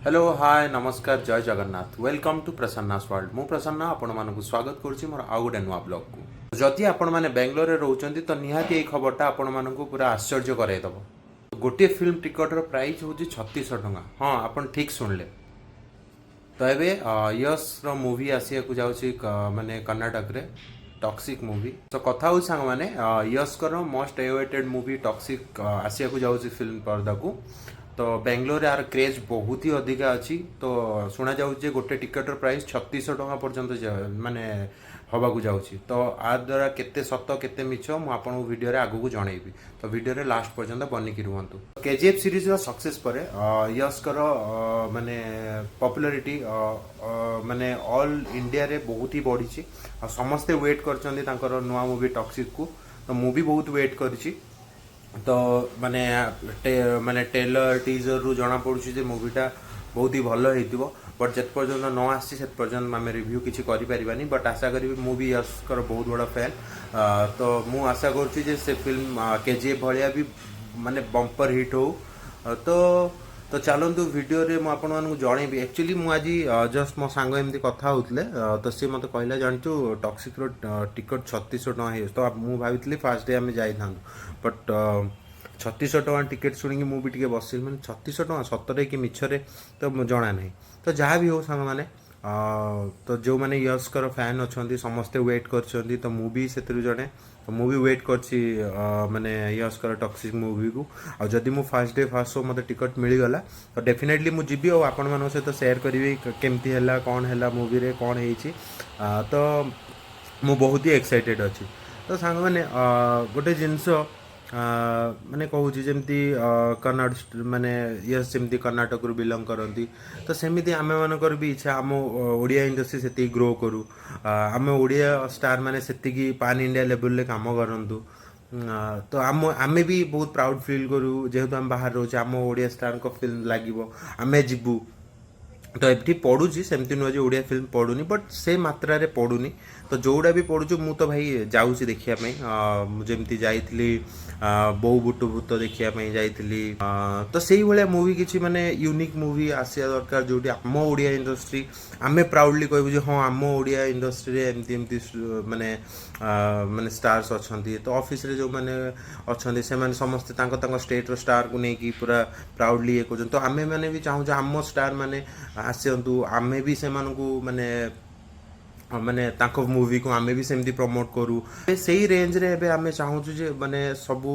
Hello, ହାଏ, ନମସ୍କାର, ଜୟ Jagannath. Welcome to Prasanna's World. ମୁଁ ପ୍ରସନ୍ନ ଆପଣମାନଙ୍କୁ ସ୍ୱାଗତ କରୁଛି ମୋର ଆଉ ଗୋଟେ ନୂଆ ବ୍ଲଗ୍କୁ। ଯଦି ଆପଣମାନେ ବାଙ୍ଗାଲୋରରେ ରହୁଛନ୍ତି, ତ ନିହାତି ଏଇ ଖବରଟା ଆପଣମାନଙ୍କୁ ପୁରା ଆଶ୍ଚର୍ଯ୍ୟ କରାଇଦେବ। ଗୋଟିଏ ଫିଲ୍ମ ଟିକଟର ପ୍ରାଇସ୍ ହେଉଛି 3600 ଟଙ୍କା। ହଁ, ଆପଣ ଠିକ୍ ଶୁଣିଲେ। ତ ଏବେ ୟସ୍ର ମୁଭି ଆସିବାକୁ ଯାଉଛି ମାନେ କର୍ଣ୍ଣାଟକରେ, ଟକ୍ସିକ୍ ମୁଭି। ତ କଥା ହେଉଛି ସାଙ୍ଗମାନେ, ୟସ୍ଙ୍କର ମୋଷ୍ଟ ଏୱେଟେଡ୍ ମୁଭି ଟକ୍ସିକ୍ ଆସିବାକୁ ଯାଉଛି ଫିଲ୍ମ ପରଦାକୁ। ତ ବାଙ୍ଗାଲୋରରେ ଆର କ୍ରେଜ୍ ବହୁତ ହି ଅଧିକା ଅଛି। ତ ଶୁଣାଯାଉଛି ଯେ ଗୋଟେ ଟିକେଟର ପ୍ରାଇସ୍ 3600 ଟଙ୍କା ପର୍ଯ୍ୟନ୍ତ ମାନେ ହେବାକୁ ଯାଉଛି। ତ ଆ ଦ୍ୱାରା କେତେ ସତ, କେତେ ମିଛ, ମୁଁ ଆପଣଙ୍କୁ ଭିଡ଼ିଓରେ ଆଗକୁ ଜଣେଇବି। ତ ଭିଡ଼ିଓରେ ଲାଷ୍ଟ ପର୍ଯ୍ୟନ୍ତ ବନିକି ରୁହନ୍ତୁ। କେଜିଏଫ୍ ସିରିଜ୍ର ସକ୍ସେସ୍ ପରେ ୟସ୍ଙ୍କର ମାନେ ପପୁଲାରିଟି ମାନେ ଅଲ୍ ଇଣ୍ଡିଆରେ ବହୁତ ହି ବଢ଼ିଛି ଆଉ ସମସ୍ତେ ୱେଟ୍ କରିଛନ୍ତି ତାଙ୍କର ନୂଆ ମୁଭି ଟକ୍ସିକ୍କୁ। ତ ମୁଁ ବି ବହୁତ ୱେଟ୍ କରିଛି। ତ ମାନେ ମାନେ ଟ୍ରେଲର, ଟିଜରରୁ ଜଣାପଡ଼ୁଛି ଯେ ମୁଭିଟା ବହୁତ ହି ଭଲ ହେଇଥିବ। ବଟ୍ ଯେତେ ପର୍ଯ୍ୟନ୍ତ ନ ଆସିଛି, ସେତେ ପର୍ଯ୍ୟନ୍ତ ଆମେ ରିଭ୍ୟୁ କିଛି କରିପାରିବାନି। ବଟ୍ ଆଶା କରିବି, ମୁଁ ବି ୟସ୍ଙ୍କର ବହୁତ ବଡ଼ ଫ୍ୟାନ୍, ତ ମୁଁ ଆଶା କରୁଛି ଯେ ସେ ଫିଲ୍ମ କେଜିଏଫ୍ ଭଳିଆ ବି ମାନେ ବମ୍ପର ହିଟ୍ ହଉ। ତ ତ ଚାଲନ୍ତୁ, ଭିଡ଼ିଓରେ ମୁଁ ଆପଣମାନଙ୍କୁ ଜଣେଇବି। ଆକ୍ଚୁଆଲି ମୁଁ ଆଜି ଜଷ୍ଟ ମୋ ସାଙ୍ଗ ଏମିତି କଥା ହେଉଥିଲେ, ତ ସିଏ ମୋତେ କହିଲା, "ଜାଣିଛୁ, ଟକ୍ସିକ୍ର ଟିକଟ୍ 3600 ଟଙ୍କା ହେଇଯାଉଛି।" ତ ମୁଁ ଭାବିଥିଲି ଫାର୍ଷ୍ଟ ଡେ ଆମେ ଯାଇଥାନ୍ତୁ। ବଟ୍ 3600 ଟଙ୍କା ଟିକେଟ୍ ଶୁଣିକି ମୁଁ ବି ଟିକେ ବସିଲି, ମାନେ 3600 ଟଙ୍କା ସତରେ କି ମିଛରେ ତ ମୁଁ ଜଣା ନାହିଁ। ତ ଯାହା ବି ହଉ ସାଙ୍ଗମାନେ, ତ ଯେଉଁମାନେ ୟସ୍ଙ୍କର ଫ୍ୟାନ୍ ଅଛନ୍ତି, ସମସ୍ତେ ୱେଟ୍ କରିଛନ୍ତି। ତ ମୁଁ ବି ସେଥିରୁ ଜଣେ। ତ ମୁଁ ବି ୱେଟ୍ କରିଛି ମାନେ ୟସ୍ଙ୍କର ଟକ୍ସିକ୍ ମୁଭିକୁ। ଆଉ ଯଦି ମୁଁ ଫାର୍ଷ୍ଟ ଡେ ଫାର୍ଷ୍ଟ ଶୋ ମୋତେ ଟିକଟ୍ ମିଳିଗଲା, ତ ଡେଫିନେଟଲି ମୁଁ ଯିବି ଆଉ ଆପଣମାନଙ୍କ ସହିତ ସେୟାର କରିବି କେମିତି ହେଲା, କ'ଣ ହେଲା, ମୁଭିରେ କ'ଣ ହେଇଛି। ତ ମୁଁ ବହୁତ ହି ଏକ୍ସାଇଟେଡ଼୍ ଅଛି। ତ ସାଙ୍ଗମାନେ, ଗୋଟେ ଜିନିଷ ମାନେ କହୁଛି, ଯେମିତି କନ୍ନଡ଼ ମାନେ ୟସ୍ ଯେମିତି କର୍ଣ୍ଣାଟକରୁ ବିଲଙ୍ଗ କରନ୍ତି, ତ ସେମିତି ଆମେମାନଙ୍କର ବି ଇଚ୍ଛା ଆମ ଓଡ଼ିଆ ଇଣ୍ଡଷ୍ଟ୍ରି ସେତିକି ଗ୍ରୋ କରୁ, ଆମ ଓଡ଼ିଆ ଷ୍ଟାର ମାନେ ସେତିକି ପାନ୍ ଇଣ୍ଡିଆ ଲେଭେଲରେ କାମ କରନ୍ତୁ। ତ ଆମେ ବି ବହୁତ ପ୍ରାଉଡ଼ ଫିଲ୍ କରୁ, ଯେହେତୁ ଆମେ ବାହାରେ ରହୁଛେ, ଆମ ଓଡ଼ିଆ ଷ୍ଟାରଙ୍କ ଫିଲ୍ମ ଲାଗିବ, ଆମେ ଯିବୁ। ତ ଏଠି ପଡ଼ୁଛି, ସେମିତି ନୁହେଁ ଯେ ଓଡ଼ିଆ ଫିଲ୍ମ ପଡ଼ୁନି, ବଟ୍ ସେ ମାତ୍ରାରେ ପଡ଼ୁନି। ତ ଯୋଉଟା ବି ପଡ଼ୁଛି, ମୁଁ ତ ଭାଇ ଯାଉଛି ଦେଖିବା ପାଇଁ। ମୁଁ ଯେମିତି ଯାଇଥିଲି, ବୋଉ ବୁଟୁ ଭୂତ ଦେଖିବା ପାଇଁ ଯାଇଥିଲି। ତ ସେଇଭଳିଆ ମୁଭି କିଛି ମାନେ ୟୁନିକ୍ ମୁଭି ଆସିବା ଦରକାର, ଯୋଉଠି ଆମ ଓଡ଼ିଆ ଇଣ୍ଡଷ୍ଟ୍ରି ଆମେ ପ୍ରାଉଡ଼ଲି କହିବୁ ଯେ ହଁ, ଆମ ଓଡ଼ିଆ ଇଣ୍ଡଷ୍ଟ୍ରିରେ ଏମିତି ଏମିତି ମାନେ ମାନେ ଷ୍ଟାର୍ସ ଅଛନ୍ତି। ତ ଅଫିସରେ ଯେଉଁମାନେ ଅଛନ୍ତି, ସେମାନେ ସମସ୍ତେ ତାଙ୍କ ତାଙ୍କ ଷ୍ଟେଟ୍ର ଷ୍ଟାରକୁ ନେଇକି ପୁରା ପ୍ରାଉଡ଼ଲି ଇଏ କରୁଛନ୍ତି। ତ ଆମେମାନେ ବି ଚାହୁଁଛୁ ଆମ ଷ୍ଟାର ମାନେ ଆସନ୍ତୁ, ଆମେ ବି ସେମାନଙ୍କୁ ମାନେ ମାନେ ତାଙ୍କ ମୁଭିକୁ ଆମେ ବି ସେମିତି ପ୍ରମୋଟ୍ କରୁ। ଏ ସେଇ ରେଞ୍ଜରେ ଏବେ ଆମେ ଚାହୁଁଛୁ ଯେ ମାନେ ସବୁ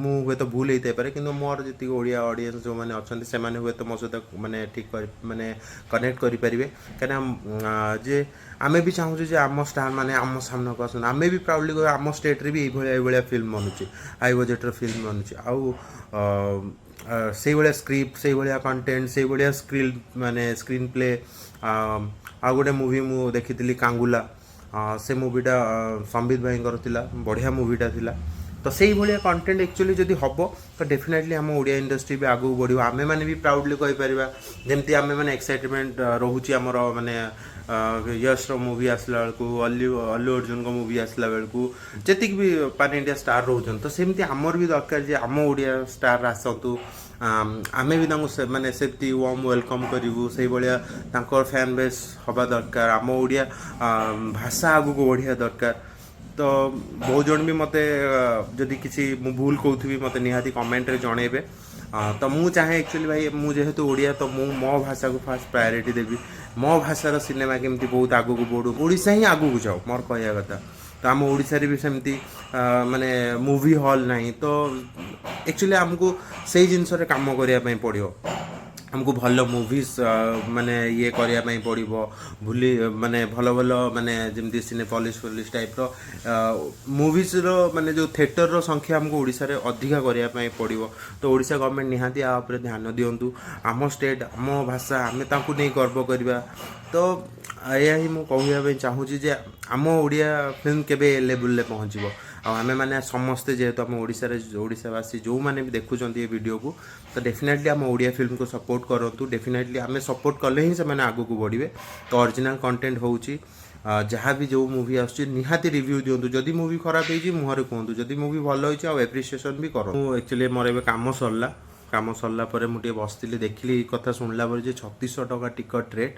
ମୁଁ ହୁଏତ ଭୁଲ ହେଇଥାଇପାରେ, କିନ୍ତୁ ମୋର ଯେତିକି ଓଡ଼ିଆ ଅଡ଼ିଏନ୍ସ ଯେଉଁମାନେ ଅଛନ୍ତି, ସେମାନେ ହୁଏତ ମୋ ସହିତ ମାନେ ଠିକ୍ କରି ମାନେ କନେକ୍ଟ କରିପାରିବେ। କାହିଁକିନା ଯେ ଆମେ ବି ଚାହୁଁଛୁ ଯେ ଆମ ଷ୍ଟାର ମାନେ ଆମ ସାମ୍ନାକୁ ଆସନ୍ତୁ, ଆମେ ବି ପ୍ରାଉଡ଼ଲି କହିବା ଆମ ଷ୍ଟେଟ୍ରେ ବି ଏଇଭଳିଆ ଏଇଭଳିଆ ଫିଲ୍ମ ବନୁଛି, ହାଇ ବଜେଟ୍ର ଫିଲ୍ମ ବନୁଛି ଆଉ ସେଇଭଳିଆ ସ୍କ୍ରିପ୍ଟ, ସେଇଭଳିଆ କଣ୍ଟେଣ୍ଟ, ସେଇଭଳିଆ ସ୍କ୍ରିନ୍ ମାନେ ସ୍କ୍ରିନ୍ ପ୍ଲେ। ଆଉ ଗୋଟେ ମୁଭି ମୁଁ ଦେଖିଥିଲି, କାଙ୍ଗୁଲା। ସେ ମୁଭିଟା ସମ୍ବିତ ଭାଇଙ୍କର ଥିଲା, ବଢ଼ିଆ ମୁଭିଟା ଥିଲା। ତ ସେଇଭଳିଆ କଣ୍ଟେଣ୍ଟ ଆକ୍ଚୁଆଲି ଯଦି ହେବ, ତ ଡେଫିନେଟଲି ଆମ ଓଡ଼ିଆ ଇଣ୍ଡଷ୍ଟ୍ରି ବି ଆଗକୁ ବଢ଼ିବ। ଆମେମାନେ ବି ପ୍ରାଉଡ଼ଲି କହିପାରିବା, ଯେମିତି ଆମେମାନେ ଏକ୍ସାଇଟମେଣ୍ଟ ରହୁଛି ଆମର ମାନେ ୟସ୍ର ମୁଭି ଆସିଲା ବେଳକୁ, ଅଲ୍ଲୁ ଅଲ୍ଲୁ ଅର୍ଜୁନଙ୍କ ମୁଭି ଆସିଲା ବେଳକୁ, ଯେତିକି ବି ପାନ୍ ଇଣ୍ଡିଆ ଷ୍ଟାର ରହୁଛନ୍ତି, ତ ସେମିତି ଆମର ବି ଦରକାର ଯେ ଆମ ଓଡ଼ିଆ ଷ୍ଟାର ଆସନ୍ତୁ, ଆମେ ବି ତାଙ୍କୁ ମାନେ ସେମିତି ୱାର୍ମ welcome କରିବୁ। ସେଇଭଳିଆ ତାଙ୍କର ଫ୍ୟାନ୍ ବେସ୍ ହେବା ଦରକାର। ଆମ ଓଡ଼ିଆ ଭାଷା ଆଗକୁ ବଢ଼ିବା ଦରକାର। ତ ବହୁତ ଜଣ ବି ମୋତେ ଯଦି କିଛି ମୁଁ ଭୁଲ କହୁଥିବି, ମୋତେ ନିହାତି କମେଣ୍ଟରେ ଜଣେଇବେ। ତ ମୁଁ ଚାହେଁ ଆକ୍ଚୁଆଲି ଭାଇ, ମୁଁ ଯେହେତୁ ଓଡ଼ିଆ, ତ ମୁଁ ମୋ ଭାଷାକୁ ଫାଷ୍ଟ ପ୍ରାୟୋରିଟି ଦେବି। ମୋ ଭାଷାର ସିନେମା କେମିତି ବହୁତ ଆଗକୁ ବଢ଼ୁ, ଓଡ଼ିଶା ହିଁ ଆଗକୁ ଯାଉ, ମୋର କହିବା କଥା। ତ ଆମ ଓଡ଼ିଶାରେ ବି ସେମିତି ମାନେ ମୁଭି ହଲ୍ ନାହିଁ। ତ ଆକ୍ଚୁଆଲି ଆମକୁ ସେଇ ଜିନିଷରେ କାମ କରିବା ପାଇଁ ପଡ଼ିବ। ଆମକୁ ଭଲ ମୁଭିସ୍ ମାନେ ଇଏ କରିବା ପାଇଁ ପଡ଼ିବ ଭୁଲି ମାନେ ଭଲ ଭଲ ମାନେ ଯେମିତି ସିନେପଲିସ୍ ଫଲିସ୍ ଟାଇପ୍ର ମୁଭିଜ୍ର ମାନେ ଯେଉଁ ଥିଏଟରର ସଂଖ୍ୟା ଆମକୁ ଓଡ଼ିଶାରେ ଅଧିକା କରିବା ପାଇଁ ପଡ଼ିବ। ତ ଓଡ଼ିଶା ଗଭର୍ଣ୍ଣମେଣ୍ଟ ନିହାତି ଆ ଉପରେ ଧ୍ୟାନ ଦିଅନ୍ତୁ। ଆମ ଷ୍ଟେଟ୍, ଆମ ଭାଷା, ଆମେ ତାଙ୍କୁ ନେଇ ଗର୍ବ କରିବା। ତ ଏଇଆ ହିଁ ମୁଁ କହିବା ପାଇଁ ଚାହୁଁଛି ଯେ ଆମ ଓଡ଼ିଆ ଫିଲ୍ମ କେବେ ଏ ଲେବୁଲରେ ପହଞ୍ଚିବ ଆଉ ଆମେମାନେ ସମସ୍ତେ ଯେହେତୁ ଆମ ଓଡ଼ିଶାରେ, ଓଡ଼ିଶାବାସୀ ଯେଉଁମାନେ ବି ଦେଖୁଛନ୍ତି ଏ ଭିଡ଼ିଓକୁ, ତ ଡେଫିନେଟଲି ଆମ ଓଡ଼ିଆ ଫିଲ୍ମକୁ ସପୋର୍ଟ କରନ୍ତୁ। ଡେଫିନେଟଲି ଆମେ ସପୋର୍ଟ କଲେ ହିଁ ସେମାନେ ଆଗକୁ ବଢ଼ିବେ। ତ ଅରିଜିନାଲ୍ କଣ୍ଟେଣ୍ଟ ହେଉଛି, ଯାହା ବି ଯେଉଁ ମୁଭି ଆସୁଛି, ନିହାତି ରିଭ୍ୟୁ ଦିଅନ୍ତୁ। ଯଦି ମୁଭି ଖରାପ ହେଇଛି, ମୁହଁରେ କୁହନ୍ତୁ। ଯଦି ମୁଭି ଭଲ ହେଇଛି, ଆଉ ଏପ୍ରିସିଏସନ୍ ବି କରନ୍ତୁ। ମୁଁ ଆକ୍ଚୁଆଲି ମୋର ଏବେ କାମ ସରିଲା। କାମ ସରିଲା ପରେ ମୁଁ ଟିକେ ବସିଥିଲି, ଦେଖିଲି ଏଇ କଥା ଶୁଣିଲା ପରେ ଯେ 3600 ଟଙ୍କା ଟିକଟ୍ ରେଟ୍।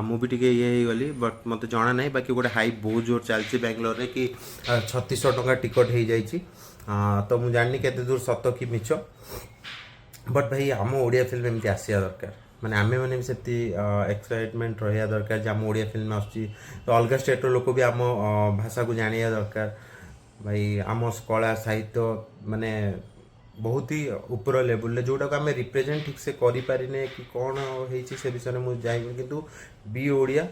ମୁଁ ବି ଟିକେ ଇଏ ହେଇଗଲି, ବଟ୍ ମୋତେ ଜଣା ନାହିଁ। ବାକି ଗୋଟେ ହାଇପ୍ ବହୁତ ଜୋର ଚାଲିଛି ବାଙ୍ଗାଲୋରରେ କି 3600 ଟଙ୍କା ଟିକଟ୍ ହେଇଯାଇଛି। ତ ମୁଁ ଜାଣିନି କେତେ ଦୂର ସତ କି ମିଛ, ବଟ୍ ଭାଇ, ଆମ ଓଡ଼ିଆ ଫିଲ୍ମ ଏମିତି ଆସିବା ଦରକାର। ମାନେ ଆମେମାନେ ବି ସେମିତି ଏକ୍ସାଇଟମେଣ୍ଟ ରହିବା ଦରକାର ଯେ ଆମ ଓଡ଼ିଆ ଫିଲ୍ମ ଆସୁଛି, ତ ଅଲଗା ଷ୍ଟେଟ୍ର ଲୋକ ବି ଆମ ଭାଷାକୁ ଜାଣିବା ଦରକାର। ଭାଇ, ଆମ କଳା ସାହିତ୍ୟ ମାନେ ବହୁତ ହି ଉପର ଲେବୁଲରେ, ଯେଉଁଟାକୁ ଆମେ ରିପ୍ରେଜେଣ୍ଟ ଠିକ୍ ସେ କରିପାରିନେ କି କ'ଣ ହେଇଛି ସେ ବିଷୟରେ ମୁଁ ଜାଣିନି। କିନ୍ତୁ ବି ଓଡ଼ିଆ,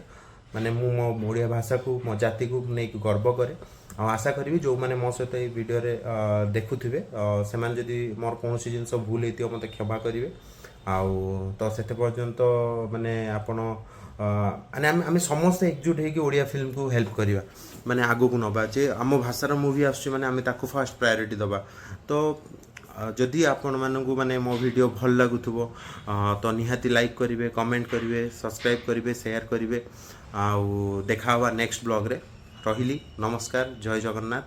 ମାନେ ମୁଁ ମୋ ଓଡ଼ିଆ ଭାଷାକୁ, ମୋ ଜାତିକୁ ନେଇକି ଗର୍ବ କରେ। ଆଉ ଆଶା କରିବି ଯେଉଁମାନେ ମୋ ସହିତ ଏଇ ଭିଡ଼ିଓରେ ଦେଖୁଥିବେ, ସେମାନେ ଯଦି ମୋର କୌଣସି ଜିନିଷ ଭୁଲ ହେଇଥିବ, ମୋତେ କ୍ଷମା କରିବେ। ଆଉ ତ ସେତେ ପର୍ଯ୍ୟନ୍ତ ମାନେ ଆପଣ ମାନେ ଆମେ ସମସ୍ତେ ଏକଜୁଟ ହେଇକି ଓଡ଼ିଆ ଫିଲ୍ମକୁ ହେଲ୍ପ କରିବା, ମାନେ ଆଗକୁ ନେବା ଯେ ଆମ ଭାଷାର ମୁଭି ଆସୁଛି ମାନେ ଆମେ ତାକୁ ଫାଷ୍ଟ ପ୍ରାୟୋରିଟି ଦେବା। ତ ଯଦି ଆପଣମାନଙ୍କୁ ମାନେ ମୋ ଭିଡ଼ିଓ ଭଲ ଲାଗୁଥିବ, ତ ନିହାତି ଲାଇକ୍ କରିବେ, କମେଣ୍ଟ କରିବେ, ସବସ୍କ୍ରାଇବ୍ କରିବେ, ସେୟାର କରିବେ। ଆଉ ଦେଖା ହେବା ନେକ୍ସଟ ବ୍ଲଗ୍ରେ। ରହିଲି, ନମସ୍କାର, ଜୟ ଜଗନ୍ନାଥ।